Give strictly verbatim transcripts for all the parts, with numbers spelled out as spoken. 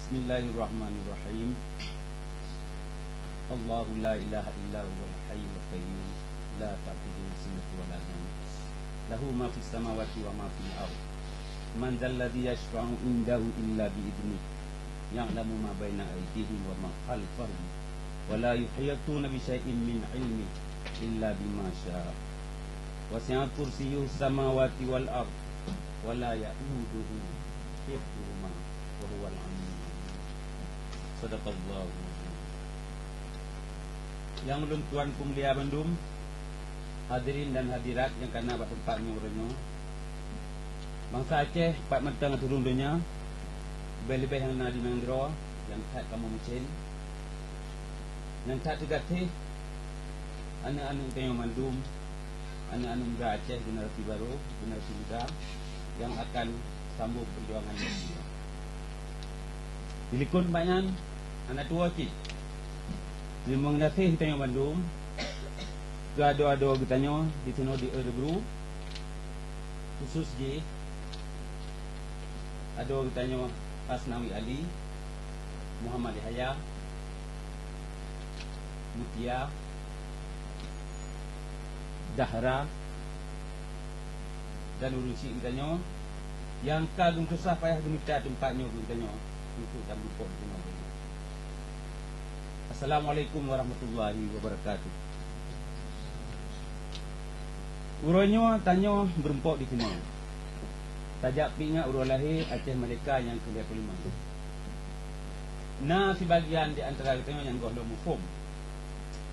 Bismillahirrahmanirrahim. Allahu la ilaha illa huwal hayyul qayyum, la ta'khudhuhu sinatun wa la nawm. Lahu ma fis samawati wa ma fil ard. Man dzalladzi yasyfa'u indahu illa bi idznih. Ya'lamu ma baina aydihim wa ma khalfahum. Wa la yuhituna bi syai'in min ilmihi illa bima sya. Wasi'a kursiyyuhus samawati wal ard. Wa la ya'uduhu hifdhuhuma wa huwal aliyyul azim. Sadaqallahul azim. Nyang ulôn tuan peumulia bandum, hadirin dan hadirat nyang ka na bak teumpat nyoe uroe nyoe. Bansa Aceh pat mantong ateueh rhueng donya, leubeh-leubeh nyang na di nanggroe nyang that kamoe meucen. Nyang that teugaséh, aneuëk-aneuëk geutanyoe mandum, aneuëk-aneuëk muda Aceh, generasi barô, generasi muda nyang akan sambông peujuangan nyoe. Dilikot bak nyan, hana tuwoe cit. Teurimong gaséh geutanyoe mandum keu adoe-adoe geutanyoe disinoe di Örebro, khusus jih adoe geutanyoe Asnawi Ali, Muhammad Yahya, Mutia, Dahra, dan ureuëng syiek geutanyoe nyang ka geumeususah payah geumita teumpat nyoe keu geutanyoe untuk tamuphom keunoe. Assalamualaikum warahmatullahi wabarakatuh. Uroe nyoe tanyoe meurumpok dikeunoe tajak peuingat uroe lahé Aceh Merdeka nyang keu lhée puluh lima. Na sibagian di antara geutanyoe nyang goh lom muphom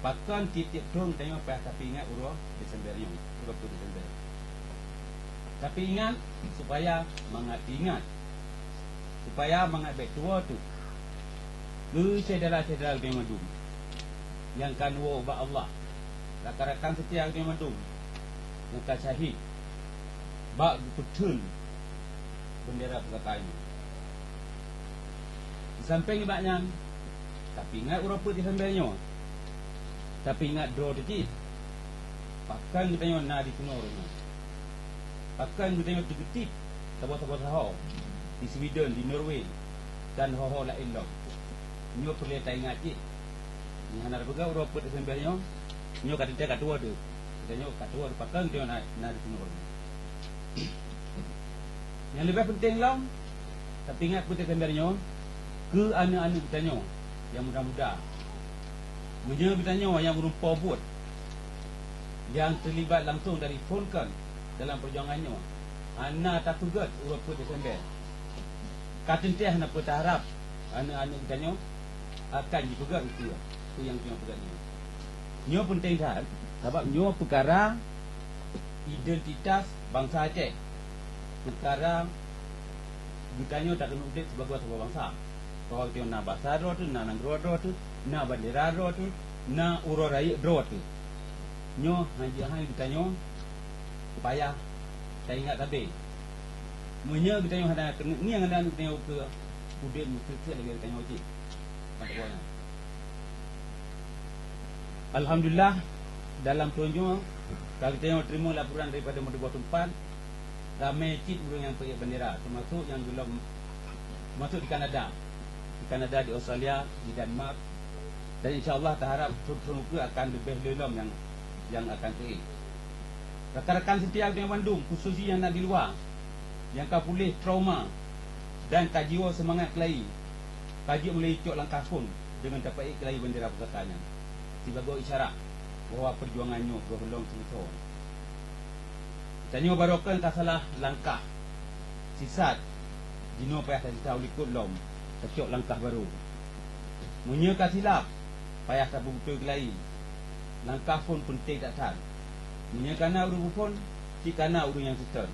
pakon tieb-tieb thon tanyoe payah tapeuingat uroe Desember nyoe, uroe peuet Desember. Tapeuingat supaya mangat teuingat, supaya mangat bék tuwoe teuh. Keu syedara-syedara geutanyoe mandum nyang ka neuwoe ubak Allah, rakan-rakan seutia geutanyoe mandum nyang ka syahid bak geupeutheun beundera pusaka nyoe. Disampéng nibak nyan, tapeuingat uroe peuet Desember nyoe, tapeuingat droe teuh cit pakon geutanyoe na dikeunoe uroe nyoe. Pakon geutanyoe teugeutieb saboh-saboh saho di Sweden, di Norway, dan ho-ho laén lom. Nyoe peureulée taingat cit. Nyang hana tapeugah uroe peuet Desember nyoe, nyoe ka teuntée ka tuwoe teuh. Geutanyoe ka tuwoe teuh pakon geutanyoe na, na dikeunoe uroe nyoe. Nyang leubeh peunteng lom, tapeuingat peuet Desember nyoe keu aneuëk-aneuëk geutanyoe nyang muda-muda. Meunyoe geutanyoe nyang ureuëng po buet nyang teulibat langsong dari phon kon dalam peujuangan nyoe hana tapeugét uroe peuet Desember, ka teuntée hana peue taharab aneuëk-aneuëk geutanyoe akan jipeugét ukeue peue nyang geutanyoe peugét nyoe. Nyoe peunteng that, sabab nyoe peukara identitas bansa Aceh. Peukara geutanyoe takeuneuk udeb sibagoe saboh bansa. Bahwa geutanyoe na basa droe teuh, na nanggroe droe teuh, na bandera droe teuh, na uroe rayeuk droe teuh. Nyoe han jeuet hai geutanyoe payah taingat sabe. Meunyoe geutanyoe hana keuneuk ngieng aneuëk geutanyoe keu udeb meuseuet-seuet lagée geutanyoe cit. Alhamdulillah, dalam thon nyoe ka geutanyoe teurimong laporan daripada meutuboh teumpat, ramé cit ureuëng nyang peuék bandera, teumasok nyang geulom, teumasok di Kanada, di Kanada, di Australia, di Denmark, dan insya Allah taharab thon-thon ukeue akan leubeh lom nyang, nyang akan peuék. Rakan-rakan seutia geutanyoe mandum, khusus nyang na di luwa, nyang ka puléh trauma dan ka jiwoe seumangat keulayi, ka jeuet mulai cok langkah phon deungon tapeuék keulayi bandera pusaka nyan sibagoe isyarat bahwa peujuangan nyoe goh lom seuleusoe. Tanyoe barokon ka salah langkah, sisat, jinoe payah tacita u likot lom, tacok langkah barô. Meunyoe ka silap, payah tapeubeutôi keulayi, langkah phon peunteng that-that. Meunyoe ka na ureuëng muphon, cit ka na ureuëng nyang seutôt,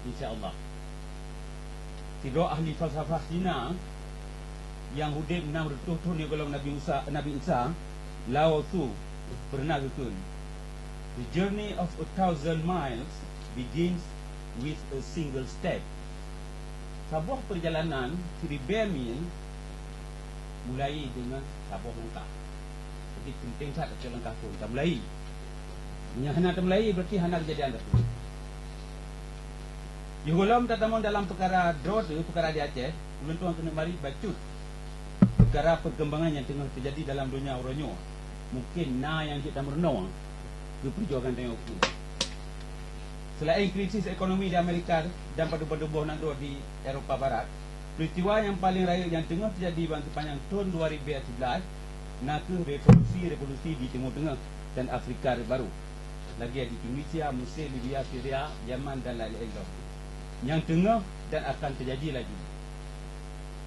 insya Allah. Sidroe ahli falsafah Cina nyang udeb enam reutôh thon sigohlom Nabi Musa, Nabi Isa, Lao Tzu, peureunah geukheun, "The journey of a thousand miles begins with a single step." Saboh peurjalanan siribée mil mulai deungon saboh langkah. Jadi, peunteng that tacok langkah phon, tamulai. Meunyoe hana tamulai, berarti hana keujadian teupeu. Sigohlom tatamong dalam peukara droe teuh, peukara di Aceh, ulôn tuan keuneuk marit bacut Cara perkembangan nyang teungoh teujadi dalam donya uroe nyoe, mungken na nyang jeuet tameurunoe keu peujuangan tanyoe ukeue. Seulaén krisis ekonomi di Amerika dan padub-padub boh nanggroe di Eropa Barat, peuristiwa nyang paleng rayeuk nyang teungoh teujadi ban seupanjang thon dua ribèe siblaih na kheueh revolusi-revolusi di Timur Teungoh dan Afrika Rot Barô, lagèe di Tunisia, Mesir, Libya, Syria, Yaman dan laén-laén lom, nyang teungoh dan akan teujadi laju.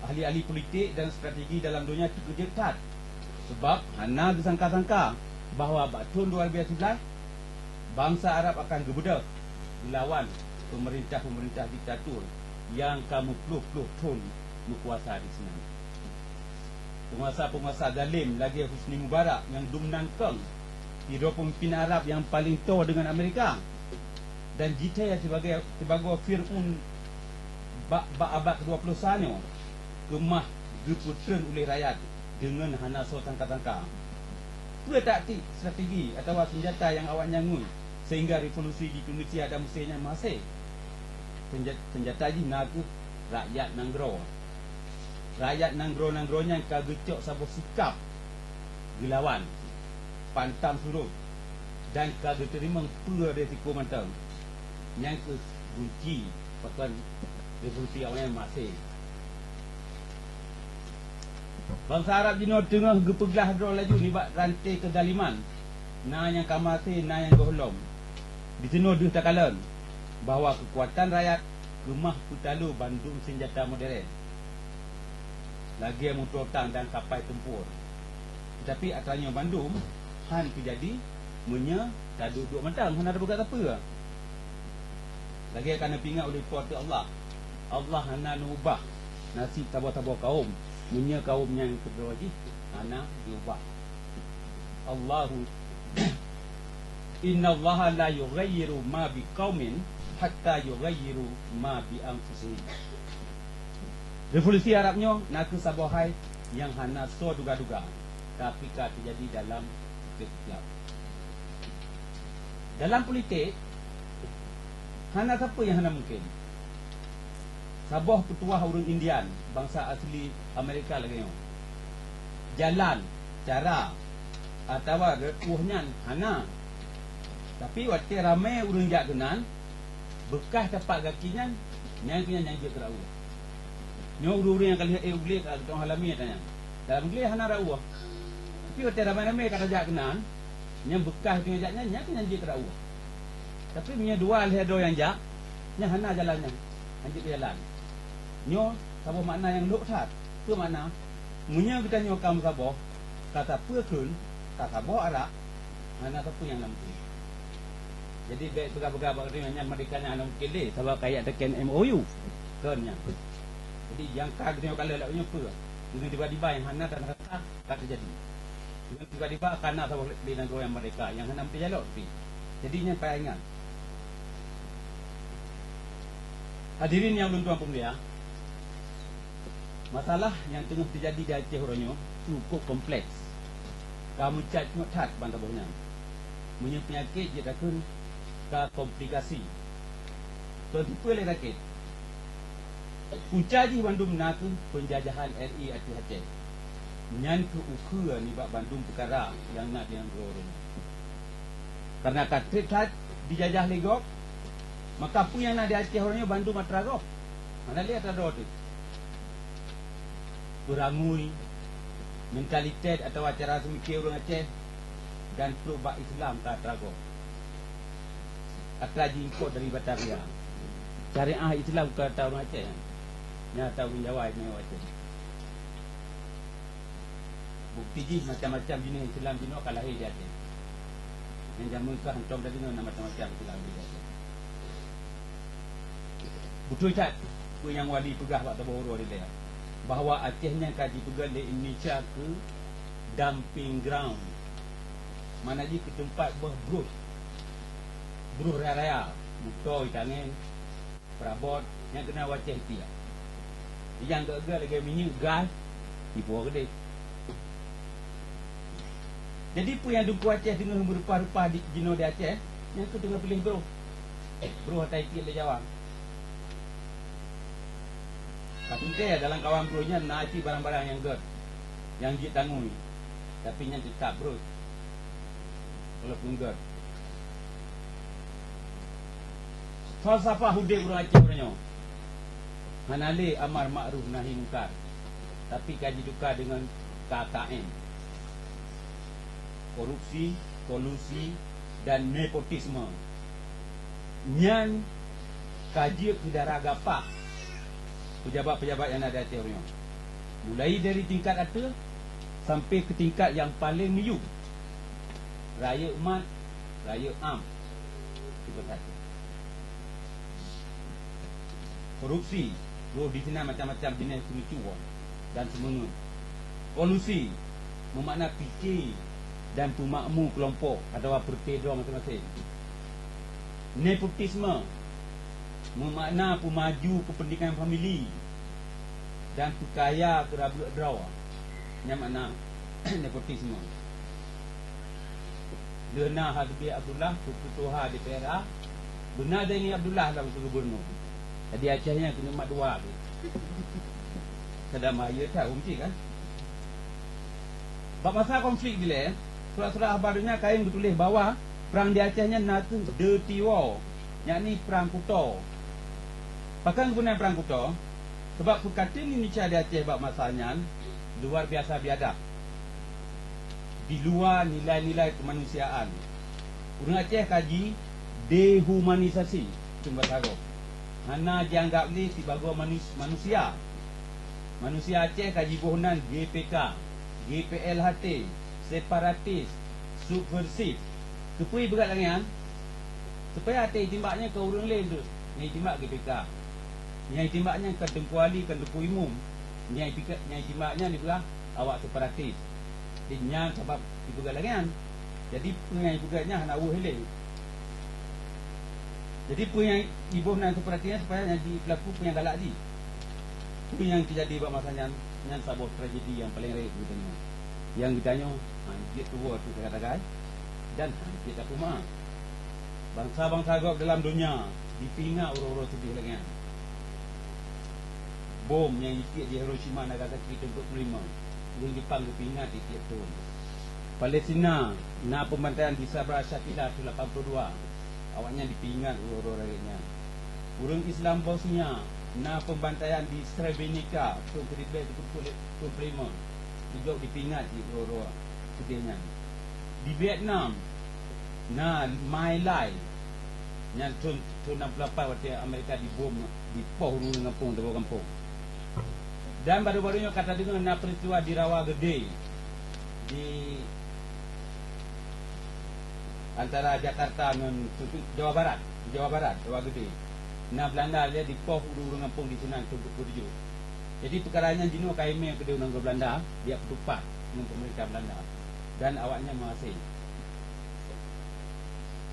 Ahli-ahli politik dan strategi dalam donya teukeujot that, sabab hana geusangka-sangka bahwa bak thon dua ribèe siblaih, bansa Arab akan geubeudôh geulawan peumeurintah-peumeurintah diktatur nyang ka meuploh-ploh thon meukuasa di sinan. Peunguasa-peunguasa zalem lagèe Husni Mubarak nyang dum nangkong sidroe peumimpin Arab nyang paleng toe deungon Amerika, dan jithèe sibagoe, sibagoe Fir'aun bak, bak abad kedua puluh sa nyoe keumah geupeutreun uleh rakyat deungon hana soe sangka-sangka. Peue taktik, strategi atawa seunjata nyang awaknyan ngui sehingga revolusi di Tunisia dan Mesir nyan meuhase? Seunja-, seunjata jih na kheueh rakyat nanggroe. Rakyat nanggroe-nanggroe nyan ka geucok saboh sikap geulawan, pantang surot, dan ka geuteurimong peue risiko mantong. Nyan kheueh gunci pakon revolusi awaknyan meuhase. Bansa Arab jinoe teungoh geupeuglah droe laju nibak ranté keuzaliman, na nyang ka meuhase, na nyang gohlom. Disinoe deuh takalon bahwa keukuatan rakyat keumah peutalo bandum seunjata modern, lagèe moto tang dan kapai tempur. Teutapi atra nyoe bandum han teujadi meunyoe taduek-duek mantong hana tapeugah sapeue. Lagèe ka neupeuingat uleh Po teu Allah, Allah hana neuubah naseb saboh-saboh kawöm meunyoe kawöm nyang keudroe jih hana geuubah. Allahu, "Innallaha la yughayyiru ma biqaumin hatta yughayyiru ma bi anfusihim." Revolusi Arab nyoe na kheueh saboh hai nyang hana soe duga-duga, tapi ka teujadi dalam sikap-sikap. Dalam politik, hana sapeue nyang hana mungken. Saboh peutuwah ureuëng Indian, bansa asli Amerika lagée nyoe, jalan, cara, atawa rot woh nyan hana. Tapi watée ramé ureuëng jak keunan, beukah tapak gaki nyan, nyan keuh nyan nyang jeuet keu rot woh. Nyoe ureuëng-ureuëng nyang ka lheueh ék u glé ka geutanyoe alami ata nyan. Dalam glé hana rot woh. Tapi watée ramé-ramé ka tajak keunan, nyang beukah geutanyoe jak nyan, nyan keuh nyan jeuet keu rot woh. Tapi meunyoe dua lhée droe nyang jak, nyan hana jalan nyan, han jeuet keu jalan. Nyoe saboh makna nyang lhok that. Peue makna? Meunyoe geutanyoe ka meusaboh, ka tapeue kheun, ka saboh arak, hana sapeue nyang na mungken. Jadi, bék peugah-peugah bak geutanyoe nyan meurdeka nyan hana mungken lé, sabab ka jak teken M O U. Kheun nyan. Jadi, nyang ka geutanyoe kalon lagée nyoe peue? Deungon tiba-tiba nyang hana dan rasa ka teujadi. Deungon tiba-tiba ka na saboh lé nanggroe nyang meurdeka, nyang hana meuteujak lok pih. Jadi, nyan payah ingat. Hadirin nyang ulôn tuan peumulia, masalah nyang teungoh teujadi di Aceh uroe nyoe cukôp kompleks. Ka meucak-cak that ban saboh nyan. Meunyoe peunyakét jeuet takheun ka komplikasi. Kon tipeue lé sakét. Punca jih bandum na kheueh peunjajahan R I ateueh Aceh. Nyan kheueh ukheue nibak bandum peukara nyang na di nanggroe uroe nyoe. Kareuna ka treb that jijajah lé gob, maka peue nyang na di Aceh uroe nyoe bandum atra gob. Hana lé atra droe teuh. Peurangui, mentalitet atawa cara seumiké ureuëng Aceh, dan trok bak Islam ka atra gob. Atra jiimpôt dari Batavia. Syariah Islam ka atra ureuëng Aceh nyan. Nyan atra ureuëng Jawa istimewa Aceh. Bukti jih macam-macam jeunèh Islam jinoe ka lahé di Aceh. Nyang jameun keu hantom tadi nyoe na macam-macam Islam di Aceh. Beutôi that peue nyang Wali peugah bak saboh uroe dilèe, bahwa Aceh nyan ka jipeugöt lé Indonesia keu dumping ground. Makna jih keu teumpat beuh broh. Broh raya-raya, moto, itangen, peurabot, nyang keunan Aceh tiek. Nyang gét-gét lagèe minyeuk, gas, ipo keudeh. Jadi, peue nyang Teungku Aceh teungoh meureupah-reupah di, jinoe di Aceh, nyan keuh teungoh piléh broh. Broh ata itiek lé Jawa. Ka teuntèe dalam kawan broh nyan na cit barang-barang nyang gét. nyang jeuet tangui, tapi nyan teutab brôk, walaupun gèt. Falsafah udép ureueng Aceh uroe nyoe hana lé amar makruf nahi mungkar, tapi ka jituka deungon K K M, korupsi, kolusi, dan nepotisme. Nyan ka jeuet keu dara gapah peujabat-peujabat nyang na di ateueh uroe nyoe, mulai dari tingkat ateueh sampai keu tingkat nyang paleng miyueb, rayeuk mat, rayeuk am. Itu saja. Korupsi, rôh di sinan macam-macam jeunèh seumeungeue dan seumeungeue. Kolusi, meumakna pike dan peumakmu keulompok atawa peureute droe maséng-maséng. Nepotisme, meumakna peumaju keupeuntingan famili dan peukaya keu rabeuk droe, nyan makna nepotisme. Lheueh na Habibie Abdullah keu keutuha D P R A, beuna Zaini Abdullah lam keu gubernur. Jadi Aceh nyan keuneuk mat dua pih. Kada mayeuet that, kan? Bak masa konflik dilèe, surat-surat haba donya kayém geutuléh bahwa prang di Aceh nyan na kheueh dirty war, yakni prang kuto. Pakon geupeugah prang kuto? Sabab peukateun Indonesia di Aceh bak masa nyan luar biasa biadab, di luwa nilai-nilai keumanusiaan. Ureueng Aceh ka ji dehumanisasi, itu bahasa Arab. Hana jianggap lé sibagoe manus-, manusia. Manusia Aceh ka jiboh nan G P K, G P L H T, separatis, subversif. Keupeue jipeugah lagèe nyan? Supaya até jitimbak nyan kon ureueng lé, nyang jitimbak G P K. Nyang jitimbak nyan kon Teungku Ali, kon Teungku Imum. Nyang jipike-, nyang jitimbak nyan jipeugah awak separatis. Di nyan sabab jipeugah lagèe nyan. Jadi, peue nyang jipeugah nyan hana weueh lé. Jadi, peue nyang jiboh nan separatis nyan supaya nyang jipeulaku peue nyang galak jih. Peue nyang teujadi bak masa nyan, nyan saboh tragedi nyang paleng rayeuk geutanyoe. Nyang geutanyoe han jeuet tuwoe teuk sagai-sagai dan han jeuet tapeumaáf. Bansa-bansa gob dalam donya jipeuingat uroe-uroe seudeh lagèe nyan. Bom nyang jitiek di Hiroshima, Nagasaki tahun empat puluh lima, ureueng Jepang geupeuingat tiep-tiep thon. Palestina na peubantaian di Sabra Shatila tahun lapan puluh dua, awaknyan jipeuingat uroe-uroe rayeuk nyan. Ureueng Islam Bosnia na peubantaian di Srebrenica tahun seribu sembilan ratus tujuh puluh lima, geujok jipeuingat di uroe-uroe seudeh nyan. Di Vietnam na My Lai, nyan thon, thon enam puluh lapan watèe Amerika jibom, jipoh ureueng gampông, saboh gampông. Dan baru-baru nyoe ka tadeungoe na peristiwa di Rawa Gede, di antara Jakarta ngon Jawa Barat, Jawa Barat, Rawa Gede. Na Belanda lé jipoh ureueng-ureueng gampông di sinan, teungku keujeuet. Jadi, peukara nyan jinoe ka imè keudéh nanggroe Belanda, jijak peutupat ngon peumeurintah Belanda, dan awaknyan meuhasé.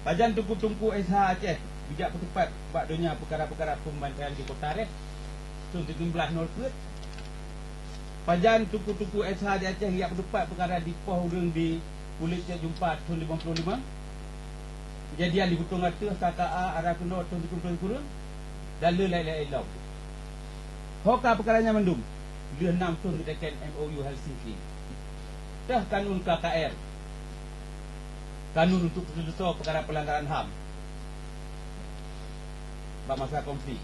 Pajan teungku-teungku S H Aceh geujak peutupat bak donya peukara-peukara peubantaian di Kota Reh thon sikureueng blaih nol peuet? Pajan teungku-teungku S H di Aceh geujak peutupat peukara jipoh ureueng di Puléh Cot Jumpa thon limong ploh lima? Keujadian di Butong Ateueh, K K A, Ara Keunoe thon sikureueng-sikureueng, dan le laén-laén lom. Ho ka peukara nyan mandum, lheueh nam thon geuteken M O U Helsinki. Teuh kanun K K R, kanun untuk peuseuleusoe peukara peulanggaran ham bak masa konflik,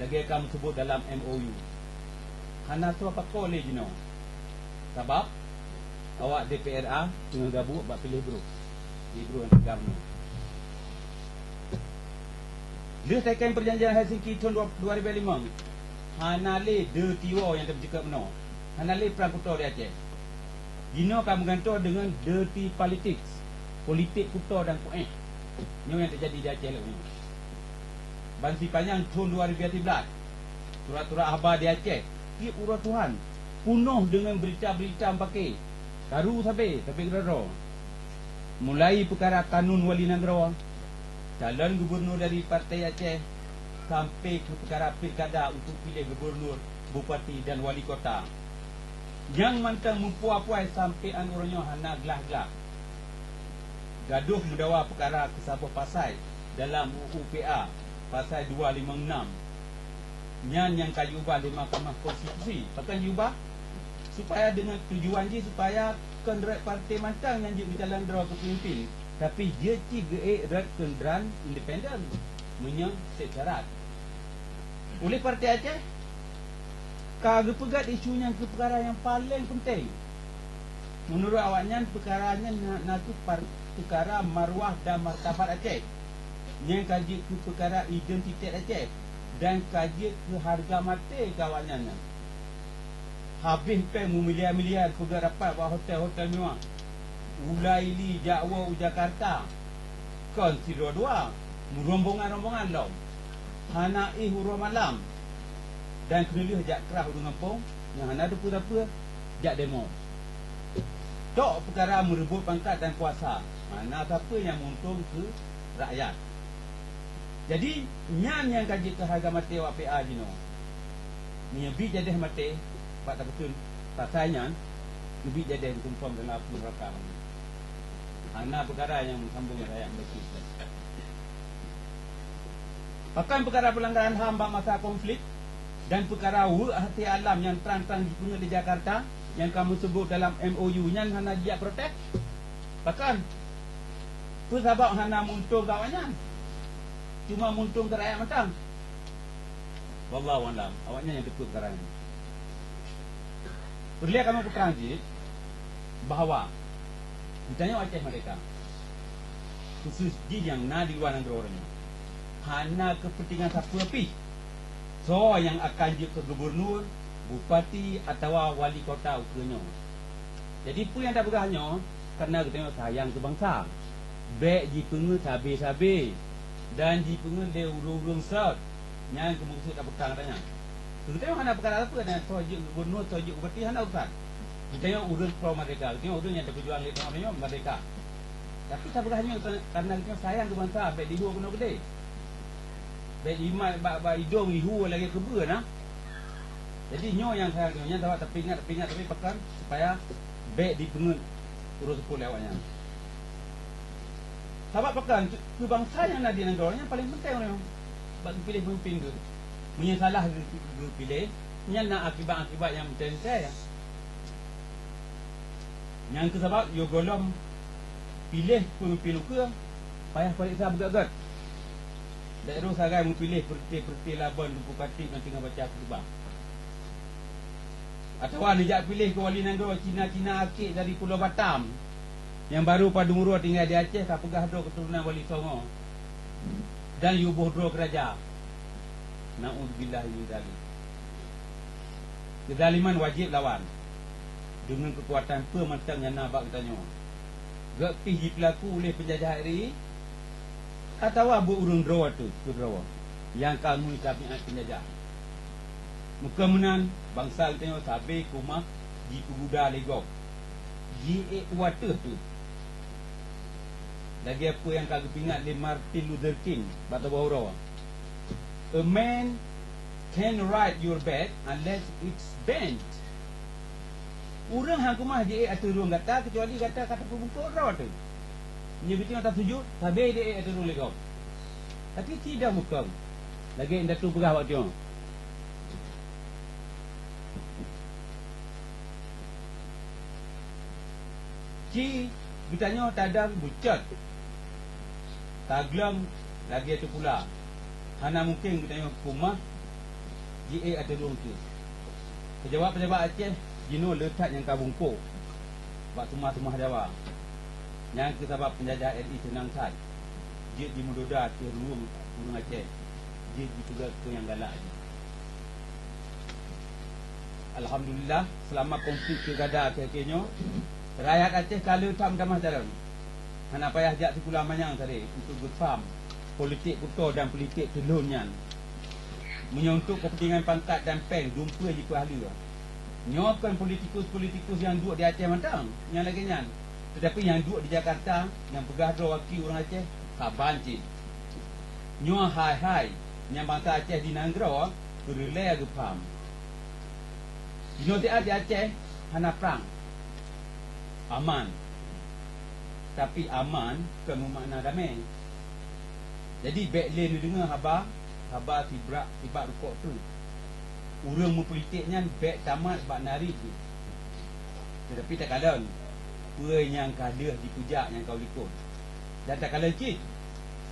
lagèe ka meuseubut dalam M O U. Hana soe pakoe lé jinoe, sabab awak D P R A teungoh gabuk bak piléh brôk, di brôk nyang teuga meunoe. Lheueh teken Peujanjian Helsinki thon dua, dua ribu lima, hana lé dirty war nyang teupeuceukeut meunoe, hana lé prang kuto di Aceh. Jinoe ka meugantoh deungon dirty politics, politik kuto dan kuéh. Nyoe nyang teujadi di Aceh lagèe nyoe. Ban sipanyang thon dua ribu tiga belas, surat-surat haba di Aceh tiep uroe tuhan punoh deungon beurita-beurita meupaké, karu sabé, sabé keudroe-droe. Mulai peukara kanun wali nanggroe, calon gubunur dari Partai Aceh, sampai keu peukara pilkada untuk piléh gubunur, bupati dan wali kota. Nyang mantong meupuai-puai sampoe 'an uroe nyoe hana glah-glah. Gadoh meudawa peukara keu saboh pasai dalam U U P A, pasai dua limong nam. Nyan nyang ka jiubah lé Mahkamah Konstitusi. Pakon jiubah? Supaya deungon tujuan jih supaya kon rot partai mantong nyang jeuet meucalon droe keu peumimpin, tapi jeuet cit geuék rot keu dran independen meunyoe seb syarat. Uléh Partai Aceh ka geupeugét isu nyan keu peukara nyang paleng peunteng. Meunurot awaknyan, peukara nyan na, na kheueh par-, peukara marwah dan martabat Aceh, nyang ka jeuet keu peukara identitet Aceh dan ka jeuet keu hareuga maté keu awaknyan nyan. Habéh péng meumiliar-miliar peugah rapat bak hotel-hotel mewah. Ulai li jak woe u Jakarta, kon sidroe dua, meurombongan-rombongan lom. Hana éh uroe malam, dan keuneulheueh jak krah ureuëng gampông nyang hana teupeue-teupeue jak demo. Tok peukara meureubot pangkat dan kuasa, hana sapeue nyang meuuntông keu rakyat. Jadi, nyan nyang ka jeuet keu hareuga maté awak P A jinoe. Meunyoe biet jadeh maté bak tapeuteun pasai nyan, keubiet jadeh meutumpom dalam apui neuraka. Hana peukara nyang meusambong ngon rakyat. Pakon peukara peulanggaran HAM bak masa konflik dan peukara weuek até alam nyang trang-trang jipeungeut di Jakarta nyang ka meuseubut dalam M O U nyan hana jijak protes? Pakon? Peue sabab hana meuuntông keu awaknyan, cuma meuuntông keu rakyat mantong? Wallahu a'lam, awaknyan nyang teupeue peukara nyan. Peureulée kamoe peutrang jih bahwa geutanyoe Aceh Merdeka, khusus jih nyang na di luwa nanggroe nyoe, hana keupeuntengan sapeue pih soe nyang akan jeuet keu gubunur, bupati, atawa wali kota ukeue nyoe. Jadi, peue nyang tapeugah nyoe kareuna geutanyoe sayang keu bansa. Bék jipeungeut sabe-sabe dan jipeungeut lé ureuëng-ureuëng sot nyang keumeusut tapeutrang gata nyan. Geutanyoe hana peukara sapeue, dan soe jeuet gubunur, soe jeuet bupati, hana urusan. Geutanyoe ureuëng pro merdeka, geutanyoe ureuëng nyang tapeujuang lé tanyoe merdeka. Tapi tapeugah nyoe kareuna geutanyoe sayang keu bansa, bék dihueh keunoe keudeh. Bék jimat bak, bak idong ihu lagée keubeue na. Jadi, nyoe nyang saya nyoe nyang dapat tapeuingat, tapeuingat, tapi pakon supaya bék dipeungeut ureuëng seupôt lé awaknyan. Sabab pakon, keu, keu bansa nyang na di nanggroe nyan paleng penting ureuëng bak geupiléh pemimpin geuh. Meunyoe salah geu-, geupiléh, nyan na akibat-akibat nyang meuntée-meuntée. Nyang keu sabab yoh gohlom piléh peumimpin ukeue, payah pareksa beugét-gét. Bék droe sagai meupiléh peureuté-peureuté Laban Teungku Khatib nyang teungoh baca khutubah. Atawa neujak piléh keu wali nanggroe Cina-Cina akik dari Pulo Batam nyang barô padum uroe tinggai di Aceh ka peugah droe keuturonan Wali Songo dan yue boh droe keu raja. Naudzubillah min dzalik. Keuzaliman wajéb lawan deungon keukuatan peue mantong nyang na bak geutanyoe. Gét pih jipeulaku uléh peunjajah R I atawa beu ureuëng droe teuh keudroe nyang ka ngui tabiat peunjajah. Meukeu meunan, bansa geutanyoe sabe keumah jipeuguda lé gob, jiék u ateueh teuh. Lagée peue nyang ka geupeuingat lé Martin Luther King bak saboh uroe, "A man can ride your back unless it's bent." Ureuëng hana keumah jiék ateueh rhueng gata keucuali gata ka tapeubungkôk droe teuh. Nyoe geutanyoe tasujut, sabe jiék ateueh rhueng lé gob. Tapi ci dong bukon lagée indatu peugah bak tanyoe. Ci geutanyoe tadong bucot, taglong lagée teupula. Hana mungken geutanyoe keumah jiék ateueh rhueng teuh. Peujabat-peujabat Aceh jinoe le that nyang ka bungkôk bak teumah-teumah Jawa. Nyang keu sabab peunjajah R I seunang that jeuet jimeudoda ateueh rhueng ureuëng Aceh, jeuet jipeugah keu nyang galak jih. Alhamdulillah, seulama konflik pilkada akhé-akhé nyoe, rakyat Aceh ka le that meutamah jalan. Hana payah jak sikula manyang sabe untuk geupaham politik kuto dan politik teulon nyan. Meunyoe untuk keupeuntengan pangkat dan péng, dumpeue jipeuhaleue. Nyoe kon politikus-politikus nyang duek di Aceh mantong nyang lagée nyan, teutapi nyang duek di Jakarta nyang peugah droe waki ureuëng Aceh saban cit. Nyoe hai-hai nyang bansa Aceh di nanggroe peureulée geupaham. Jinoe siat di Aceh hana prang, aman. Tapi aman kon meumakna damé. Jadi, bék lé neudeungoe haba, haba sibrak sibak rukok treuk. Ureuëng meupolitik nyan bék tamat bak narit jih. Tapi takalon peue nyang ka deuh jipeujak nyang ka u likot. Dan takalon cit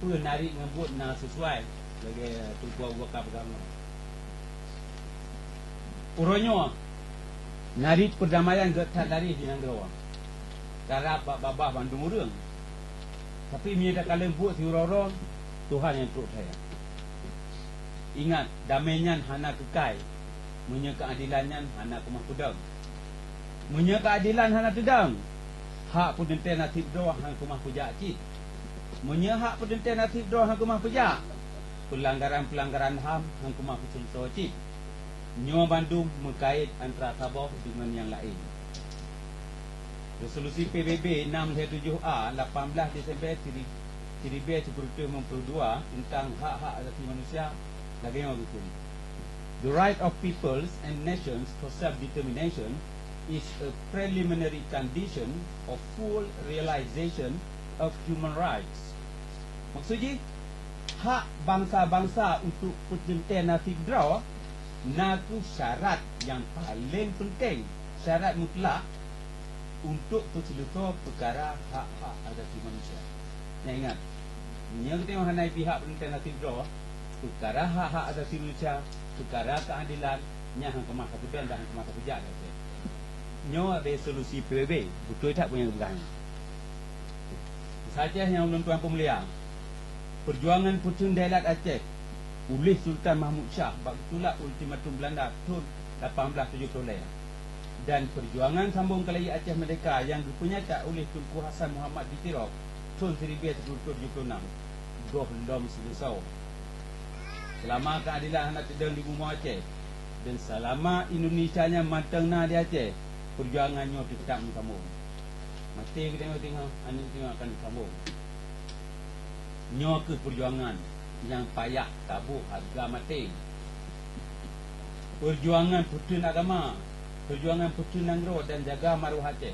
peue narit ngon buet na sisuai lagée Teungku Abu Bakar peugah nyoe. Uroe nyoe narit peurdamaian gét that laréh di nanggroe. Karab bak babah bandum ureuëng. Tapi meunyoe takalon buet siuroe-uroe, Tuhan nyang trok that. Ingat, damé nyan hana keukai meunyoe keuadelan nyan hana keumah peudong. Meunyoe keuadelan hana teudong, hak peuteuntée naseb droe hana keumah peujak cit. Meunyoe hak peuteuntée naseb droe hana keumah peujak, peulanggaran-peulanggaran ham hana keumah peuseuleusoe cit. Nyoe bandum meukait antara saboh deungon nyang laén. Resolusi P B B enam lhée tujoh A, lapan belas Desember siribée sikureueng peuet ploh dua teuntang hak-hak asasi manusia lagée nyoe geukheun, "The right of peoples and nations for self-determination is a preliminary condition of full realization of human rights." Maksud jih, hak bansa-bansa untuk peuteuntée naseb droe na kheueh syarat nyang paleng peunteng, syarat mutlak untuk peuseuleusoe peukara hak-hak asasi manusia. Nyan ingat, nyoe geutanyoe hana pihak peuteuntée naseb droe, peukara hak-hak asasi manusia, peukara keuadelan, nyan hana keumah tapeudong dan hana keumah tapeujak lagée. Nyoe resolusi P B B, beutôi that peue nyang geupeugah nyan. Saja nyang ulôn tuan peumulia, peujuangan peuteun daerah Aceh uléh Sultan Mahmud Shah bak geutulak ultimatum Beulanda thon lapan belas tujoh ploh lhée, dan peujuangan sambong keulayi Aceh Merdeka nyang geupeunyata uléh Teungku Hasan Muhammad di Tirop thon siribée sikureueng peuet tujoh ploh nam, goh lom seuleusoe. Seulama keuadelan hana teudong di bumoe Aceh, dan seulama Indonesia nyan mantong na di Aceh, peujuangan nyoe teutab meusambong. Maté geutanyoe teungoh, aneuk geutanyoe akan geusambong. Nyoe kheueh peujuangan nyang payah taboh hareuga maté. Peujuangan peuteun agama, peujuangan peuteun nanggroe dan jaga maruah Aceh.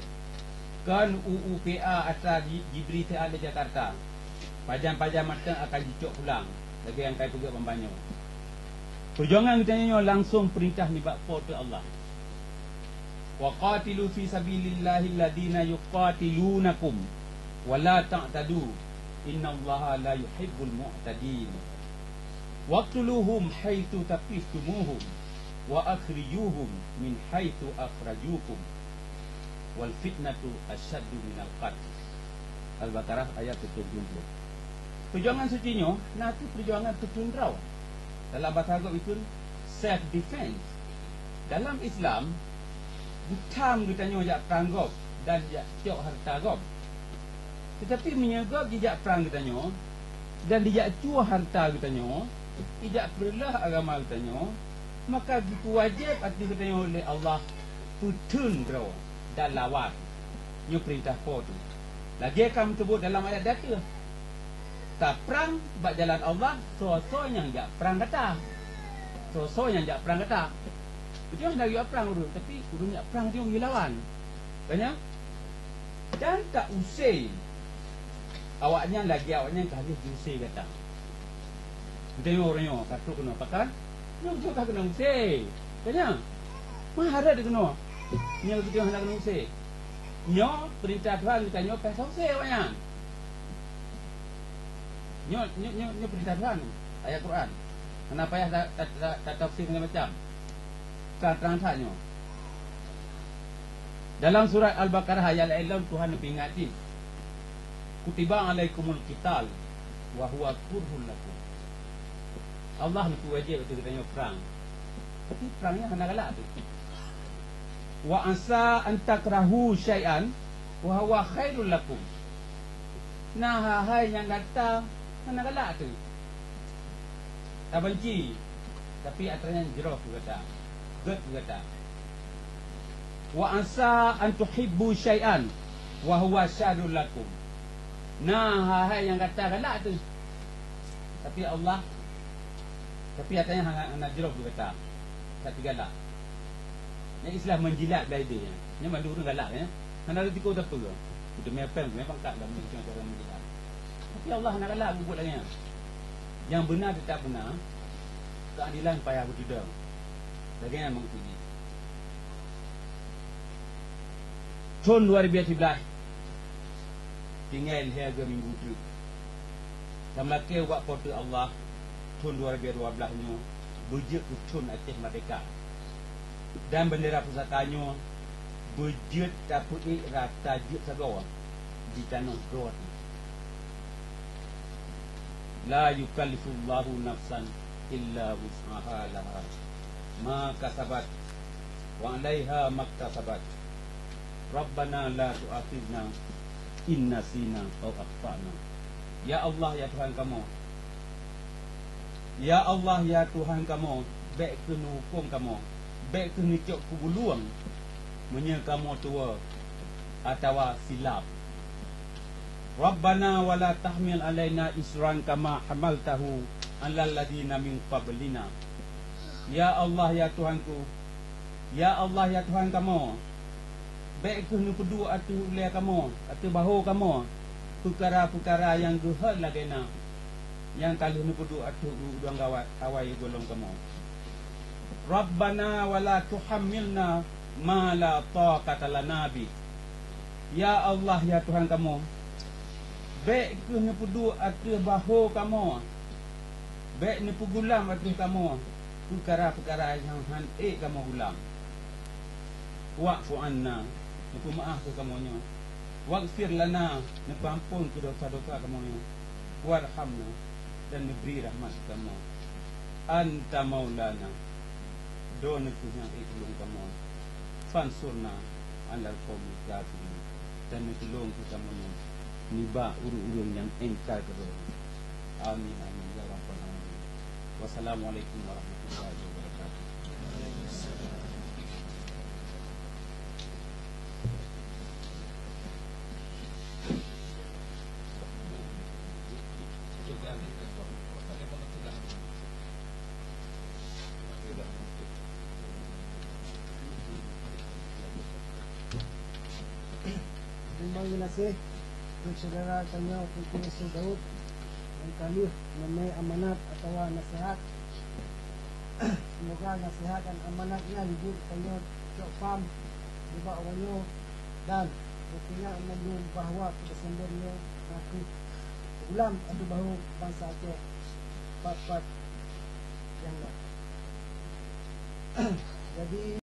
Kon U U P A atra ji-, jibri teuka lé Jakarta. Pajan-pajan mantong akan jicok pulang, lagée nyang ka ipeugét ban-ban nyoe. Peujuangan geutanyoe nyoe langsong peurintah nibak Po teu Allah. "Wa qatilu fi sabilillahi alladziina yuqatilunakum wa la ta'tadu, innallaha la yuhibbul mu'tadin. Waqtuluhum haitsu thaqiftumuhum wa akhrijuhum min haitsu akhrajukum. Wal fitnatu asyaddu minal qatl." Al-Baqarah ayat tujoh puluh. Peujuangan suci nyoe na kheueh peujuangan peuteun droe. Dalam basa gob ikheun self defense. Dalam Islam, geutham geutanyoe jak prang gob dan jak cok hareuta gob. Teutapi meunyoe gob jijak prang geutanyoe dan jijak cue hareuta geutanyoe, jijak peureuloh agama geutanyoe, maka geupeuwajéb ateueh geutanyoe lé Allah peuteun droe dan lawan. Nyoe peurintah Po teu. Lagée ka meuteubot dalam ayat di ateueh, taprang bak jalan Allah soe-soe nyang jak prang gata. Soe-soe nyang jak prang gata. Beutôi hana geujak prang ureuëng, tapi ureuëng jak prang nyoe geulawan. Kan nyan? Dan ta use awaknyan lagée awaknyan ka lheueh jiuse gata. Geutanyoe uroe nyoe ka trok keunoe pakat, nyoe beutôi ka keunoe use. Ka nyan? Meuhareuet keunoe. Nyoe beutôi hana keunoe use. Nyoe peurintah Tuhan geutanyoe payah use awaknyan. Nyoe, nyoe, nyoe, nyoe peurintah Tuhan, ayat Quran. Hana payah ta-, ta-, ta-, tatafsir macam-macam. Ka trang that nyoe. Dalam surat Al-Baqarah ayat laén lom Tuhan neupeuingat jih, "Kutiba alaikumul qital wa huwa kurhul lakum." Allah neupeuwajéb ateueh geutanyoe prang. Tapi prang nyan hana galak teuh. "Wa asa an takrahu syai'an wa huwa khairul lakum." Na hai-hai nyang gata hana galak teuh tabanci, tapi atra nyan jroh keu gata, gét keu gata. "Wa asa an tuhibbu syai'an wa huwa syarrul lakum." Na hai-hai nyang gata galak teuh, tapi Allah, tapi atra nyan hana, hana jroh keu gata, tapi galak. Nyang istilah menjilat bak idéh nyan. Nyan mandum ureuëng galak nyan. Hana risiko sapeue. Teumé péng, teumé pangkat dan macam cara menjilat. Tapi Allah hana galak buet lagée nyan. Nyang beuna teutap beuna, keuadilan payah beutudong. Lagée nyan maksud jih. Thon dua ribèe siblaih, tinggai lhèe minggu treuk. Tameulakèe ubak Po teu Allah, thon dua ribèe dua blaih nyoe beujeuet keu thon Aceh Merdeka. Dan bendera pusaka nyoe beujeuet tapeuék rata jeuet sagoe di tanoh droe. La yukallifullahu nafsan illa wus'aha, laha ma kasabat wa 'alaiha maktasabat. Rabbana la tu'akhidna in nasina aw akhtana. Ya Allah, ya Tuhan kamoe. Ya Allah, ya Tuhan kamoe, bèk kheueh neuhukôm kamoe, bèk kheueh neucok keu bulueng meunyoe kamoe tuwoe atawa silap. Rabbana wa la tahmil 'alaina isran kama hamaltahu 'alal ladzina min qablina. Ya Allah, ya Tuhanku, ya Allah, ya Tuhan kamoe, bèk kheueh neupeuduek ateueh ulèe kamoe, ateueh bahô kamoe, peukara-peukara nyang geuhôi lagèe na nyang ka lheueh neupeuduek ateueh ureueng gawat awai gohlom kamoe. Rabbana wa la tuhammilna ma la taqata lana bih. Ya Allah, ya Tuhan kamoe, bèk kheueh neupeuduek ateueh bahô kamoe, bèk neupeugulam ateueh kamoe peukara-peukara nyang hán ék kamoe gulam. Wa'fu 'anna, neupeumaáf keu kamoe nyoe. Waghfir lana, neupeuamphon keu desya-desya kamoe nyoe. Warhamna, dan neubri rahmat keu kamoe. Anta maulana, droeneuh kheueh nyang ék tulông kamoe. Fansurna 'alal qaumil kafirin, dan neutulông keu kamoe nyoe nibak ureueng-ureueng nyang éngkar keu droeneuh. Amin, amin, ya rabbal alamin. Wassalamualaikum warahmatullahi wabarakatuh. Teurimong geunaséh keu syedara tanyoe Teungku Yusuf Daud nyang ka lheueh neumè amanat atawa naseuhat. Seumoga naseuhat dan amanat nyan jeuet tanyoe cok pham nibak uroe nyoe dan beupeuingat mandum bahwa peudesember nyoe na kheueh gulam ateueh bahô bansa Aceh pat-pat nyang na. Jadi,